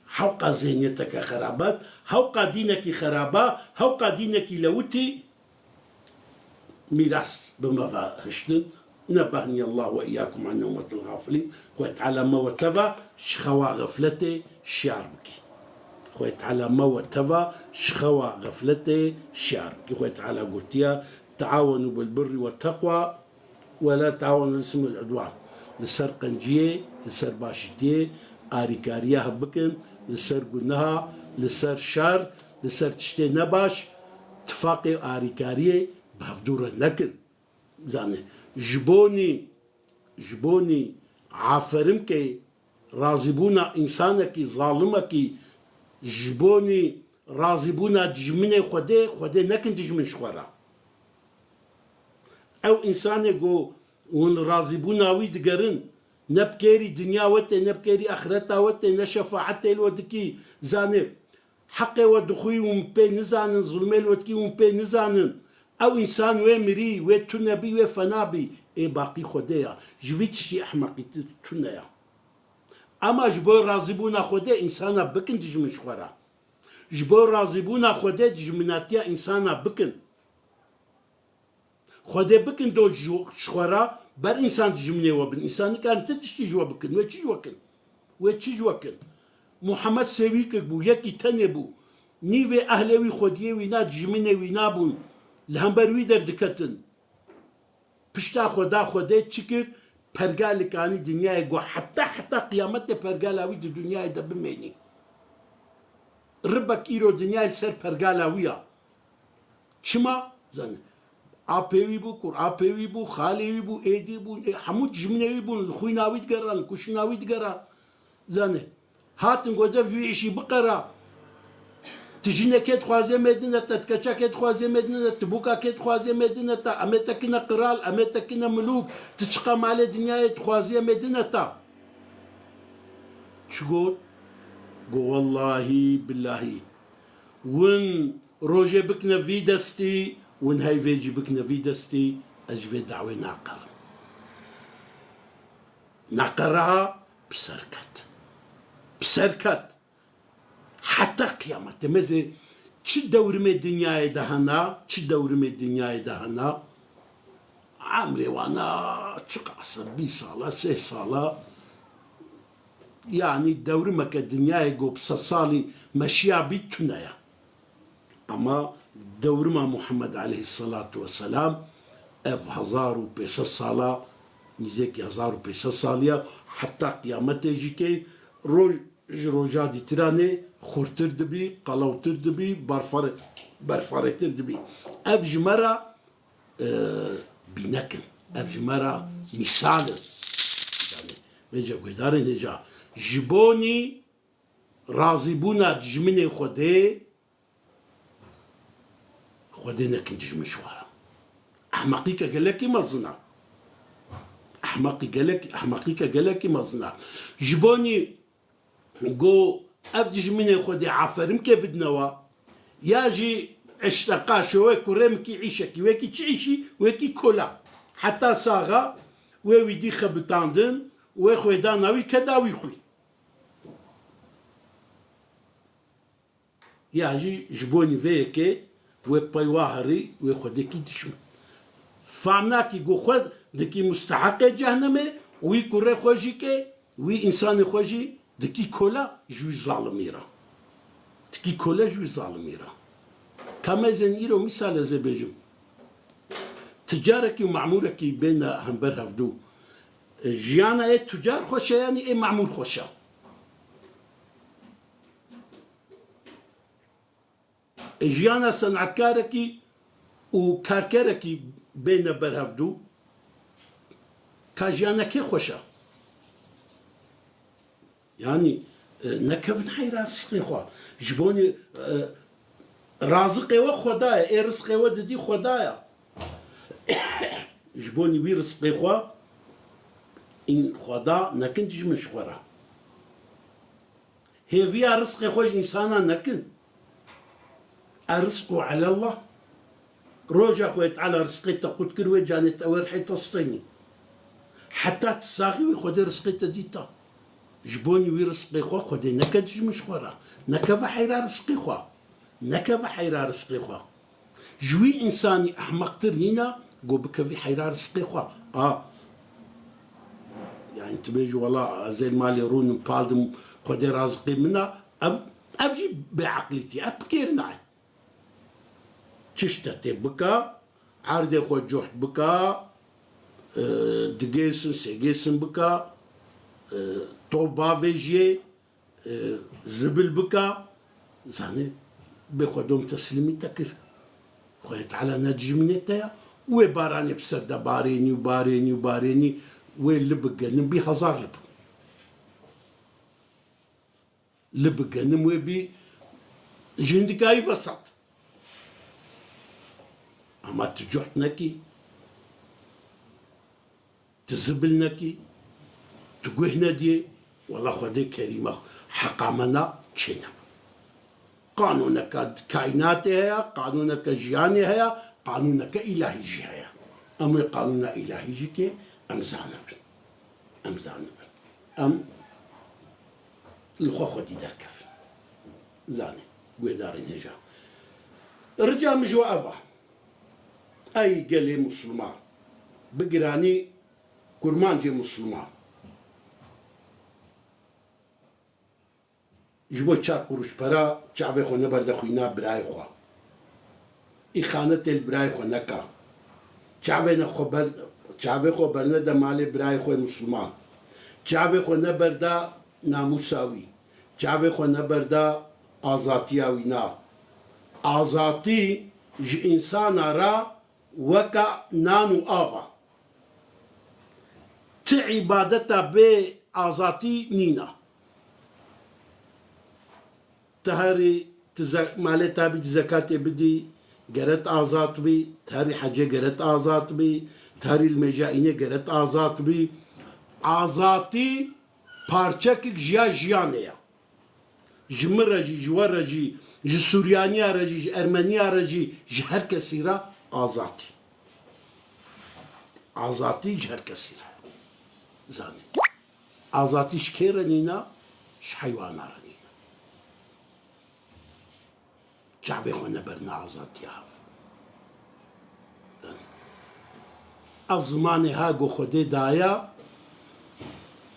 Hewqa zihniyeteke xerabat, hewqa dînekî xeraba, hewqa dînekî lewitî mîras bi me ve hiştin. Nebbehni Allah ve iyyakum an nevmetil gafilin. Xwedê Teala me we teva ji xewa xefletê şiyar bikî. Xwedê Teala me we teva ji xewa xefletê şiyar bikî. Xwedê Teala gotiye, "Teawenu bil birri ve teqwa ve la teawenu bil ismi vel udwan." Li ser qenciyê, li ser başîtiyê, arîkariya hev bikin, li ser guneha, li ser şer, li ser tiştê nebaş, tifaqê arîkariyê bi hevdû re nekin. Zanê, ji bonî, ji bonî aferimkê, razîbûna însanekî, zalimekî, ji bonî razîbûna dijminê Xwedê, Xwedê nekin dijmin ji xwe re. Ew însanê ku hûn razîbûna wî digerin, ne bi kêrî dinya we tê, ne bi kêrî axireta we tê, ne şefaetê li we dikî, zanê, heqê we dixwî hûn pê nizanin, zulmê li we dikî hûn pê nizanin. Ew însan wê mirî, wê tune bî, wê fena bî. Ê baqî Xwedê ya. Ji vî tiştî ehmeqîtir tune ya. Ema ji bo razîbûna Xwedê însana bikin dijmin ji xwe re. Ji bo razîbûna Xwedê dijminatiya însana bikin. Xwedê bikin do ji, ji xwe re ber însan dijminê we bin. Însan nikarin ti tiştî ji we bikin. Wê çi ji we kin? Wê çi ji we kin? Muhammed sêwîkek bû, yekî tenê bû. Nîvê ehlê wî xwediyê wî na, dijminê wî nabûn. Li hember wî derdiketin. Pişta xwe da Xwedê çi kir? Pergalik anî dinyayê, got, heta, heta qiyametê pergala wî di dinyayê de bimênî. Ribek îro dinyayê li ser pergala wî ya. Çima? Zanî. Apê wî bû, kur apê wî bû, xalê wî bû, êdî bûn, ê, hemû dijminê wî bûn, li xwîna wî digeran, li kuştina wî digeran. Zanî. Hatin gote vî îşî biqera. Tu jinekê dixwazê mêdine te, tu keçekê dixwazê mêdine te, tu bûkakê dixwazê mêdine te, em ê te kine qiral, em ê te kine milûk, tu çiqa malê dinyayê dixwazê mêdine te. Çi got? Got, wellahî, billahî. Win rojê bikine vî destî, win heyvê jî bikine vî destî, ez ji vê dawê naqerim. Naqeriha bi ser ket. Bi ser ket. Heta qiyametê. Mezê çi dewrimê dinyayê de hena, çi dewrimê dinyayê de hena, emrê wana çiqas e, bîst sala, sê sala, yanî dewrimeke dinyayê go bi sed salî meşiya bî tune ye. Ama dewrima Muhammed aleyhisselatu vesselam ev hezar û pênc sed sala, nîzêkî hezar û pênc sed saliya, heta qiyametê jî kê roj ji roja dîtiranê xurtir dibî, qelewtir dibî, berfare-, berfarêtir dibî. Ev ji me re, e, bînek in. Ev ji me re mîsal in. Yani, vêca guhdarên hêja. Ji bonî razîbûna dijminê Xwedê, Xwedê nekin dijmin ji xwe re. Ehmeqîke gelekî mezin e. Ehmeqî gelek-, ehmeqîke gelekî mezin e. Ji bonî go ev dijminê Xwedê aferimkê bidine wa, ya jî eşteqa şowe kurê min kî îşekî, wekî çi îşî, wekî kola. Heta saxa wê wî dî xebitandin, wê xwêdana wî keda wî xwî. Ya jî ji bo nîveyekê wê pey wa herî wê xwedekî dişûn. Fam nakî ku xwe dikî musteheqê cehnemê, wî kurê xwe jî kê, wî însanê xwe jî dikî kola ji wî zalimî re. Dikî kole ji wî zalimî re. Ka me zên îro mîsal ez ê bêjim. Ticarekî û memûrekî bêne hember hevdû. Jiyana ê tucar xweş e yanî ê memûr xweş e? Jiyana senetkarekî û karkerekî bêne ber hevdû, ka jiyana kê xweş e? Yanî, e, nekevin heyra rizqê xwe. Ji bonî, e, raziqê we Xweda ye, ê rizqê we didî Xweda ye. Ji bonî wî rizqê xwe, în Xweda nekin dijmin ji xwe re. Hêviya rizqê xwe ji însana nekin. Errizqu elallah. Roja Xwedê Teala rizqê te qut kir, wê canê te werhê te stênî. Heta tu saxî wî Xwedê rizqê te dîta. Ji bonî wî rizqê xwe Xwedê neke dijmin ji xwe re. Nekeve heyra rizqê xwe. Nekeve heyra rizqê xwe. Ji wî însanî ehmeqtir nîna, go bikevî heyra rizqê xwe. A, Yani tu bêjî wela ez ê li malê rûnim, pal dim, Xwedê raziqê min a, ev, ev jî bêeqlîtî, ev bikêr nayê. Çi şte tê bika, erdê xwe cuht bika, e, digêsin, sêgêsin bika, e, tov bavêjiyê, e, zibil bika, zanê, bê xwe dom teslîmî te kir. Xwedê Teala ne dijminê te ya. Wê baranê bi ser de barênî û barênî û barênî, wê li bi genim bî hezar li bi. Li bi genim wê bî ji hindikayî vesat. Ama tu cuht nekî, tu zibil nekî, tu guh nediyê, wela Xwedê kerîm e, heqa me na çênebû. Qanûneke kaînatê heye, qanûneke jiyanê heye, qanûneke îlahî jî heye. Em wê qanûna îlahî jî kê em zanibin. Em zanibin. Em li xwe xwedî derkevin. Zanê, guhdarên hêja. Rica min ji we ev a. Ey gelê Misliman, bi giranî kurmancê Misliman, ji bo çar quruş pera çavê xwe neberde xwîna birayê xwe. Îxanetê li birayê xwe neka. Çavê ne xwe ber, çavê xwe bernede malê birayê xwe Misliman. Çavê xwe neberda namûsa wî. Çavê xwe neberda azatiya wî na. Azatî ji însana re weka nan û av a. Ti îbadeta bê azatî nîna. Ti herî ti ze-, malê te bî, ti zekatê bidî, geret azad bî, ti herî hecê geret azad bî, ti herî li mêja înê geret azad bî. Azatî parçekek ji ya jiyanê ye. Ji min re jî, ji we re jî, ji Suryaniya re jî, ji Ermeniya re jî, ji her kesî re azatî. Azatî ji her kesî re. Zanî. Azatî ji kê re nîna? Ji heywana re nîna. Çavê xwe neberine azadiya hev. Ev zimanê ha ku Xwedê daye,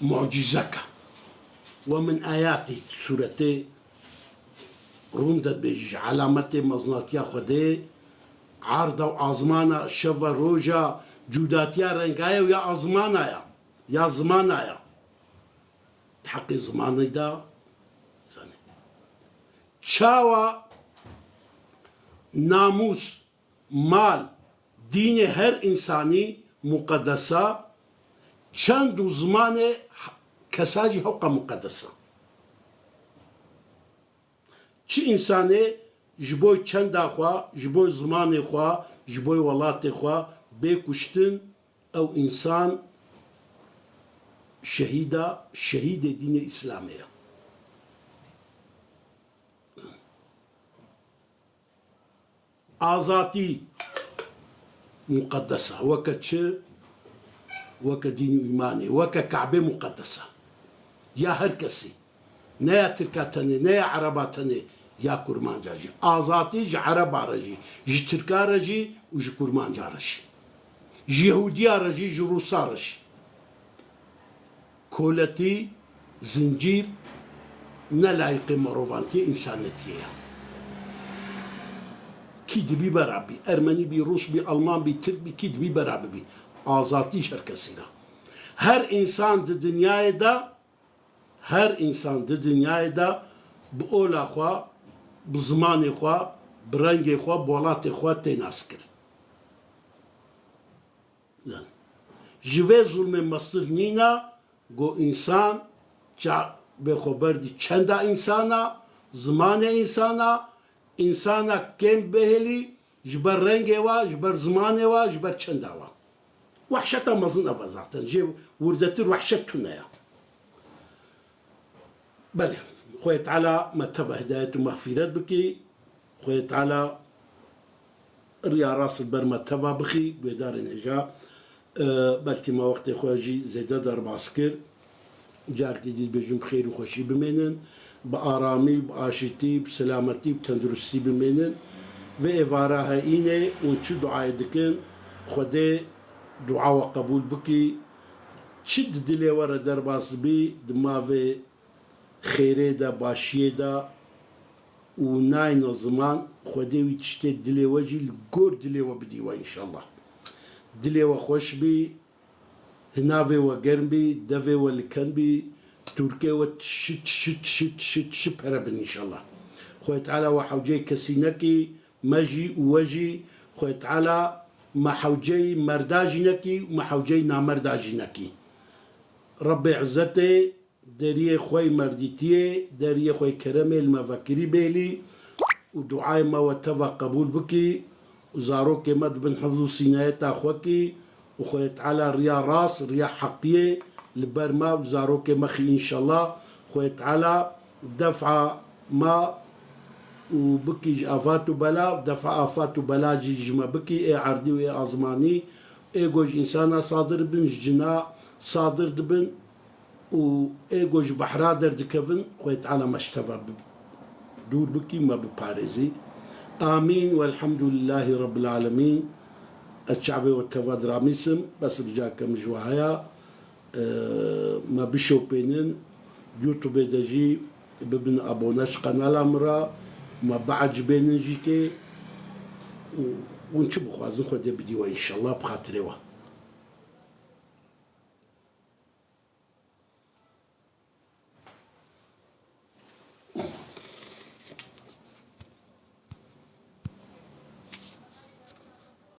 mucîzek e. We min ayatî sûretê Rûm de dibêjî, ji alametê mezinatiya Xwedê, arda û azmana, şeva roja, cûdatiya renga ye û ya azmana ya, ya zimana ya. Di heqê zimanê de, zanî. Çawa namûs, mal, dînê her însanî muqedes a, çend û zimanê kesa jî hewqa muqedes a. Çi însanê ji bo çenda xwe, ji bo zimanê xwe, ji bo welatê xwe bê kuştin, ew însan şehîda, şehîdê dînê Îslamê ye. Azatî muqedes e. Weke çi? Weke dîn û îmanê. Weke Kabe muqedes e. Ya her kesî. Ne ya Tirka tenê, ne ya Ereba tenê, ya Kurmanca jî. Azatî ji Ereba re jî, ji Tirka re jî û ji Kurmanca re jî. Ji Yehûdiya re jî, ji Rûsa re jî. Koletî, zincîr, ne layiqê mirovantiyê, însanetiyê ye. Kî dibî bera bî, Ermenî bî, Rûs bî, Alman bî, Tirk bî, kî dibî bera bibî. Azatî ji her kesî re. Her însan di dinyayê de, her însan di dinyayê de bi ola xwe, bi zimanê xwe, bi rengê xwe, bi welatê xwe tê naskirin. Yanî, ji vê zulmê mestir nîna, go însan çavê xwe berdî çenda însana, zimanê însana, însana kêm bihêlî, ji ber rengê wa, ji ber zimanê wa, ji ber çenda wa. Wehşeta mezin ev e zaten. Jê wirdetir wehşet tune ya. Belê, Xwedê Teala me teva hidayet û mexfîret bikî. Xwedê Teala riya rast li ber me teva bixî, guhdarên hêja. E, belkî me wextê xwe jî zêde derbas kir. Carekî dî dibêjim bi xêr û xweşî bimênin. Bi aramî, bi aşîtî, bi selametî, bi tenduristî bimênin. Vê êvara heyînê hûn çi duayê dikin? Xwedê dua we qebûl bikî. Çi di dilê we re derbas bî, di mavê xêrê de, başiyê de û nayne ziman, Xwedê wî tiştê dilê we jî li gor dilê we bidî we înşallah. Dilê we xweş bî, hinavê we germ bî, devê we li ken bî, tûrkê we tişi, tişi, tişi, tişi, tişi pere bin înşallah. Xwedê Teala we hewceyê kesî nekî, me jî û we jî. Xwedê Teala me hewceyê merda jî nekî û me hewceyê namerda jî nekî. Rebbê Izzetê deriyê xwe yê merdîtiyê, deriyê xwe yê keremê li me vekirî bêlî û duayê me we teva qebûl bikî û zarokê me di bin hifz û sînayeta xwe kî û Xwedê Teala riya rast, riya heqiyê li ber me û zarokê me xî înşallah. Xwedê Teala defa me û bikî ji afat û bela, defa afat û bela jî ji me bikî, ê erdî û ê azmanî, ê ku ji însana sadir bin, ji cina sadir dibin û ê ku ji behra derdikevin, Xwedê Teala me ji teva bi-, dûr bikî, me biparêzî. Amîn. Welhamdulillahî Rabbil Alemîn. Ez çavê we teva diramîsim, bes rica dikim ji we heya, e, me bişopênin, YouTube de jî bibin abone ji qenala min re, me biecibênin jî kê û hûn çi bixwazin Xwedê bidî we înşallah bi xatirê we.